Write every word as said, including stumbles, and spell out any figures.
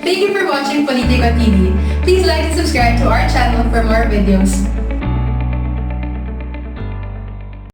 Thank you for watching Politico T V. Please like and subscribe to our channel for more videos.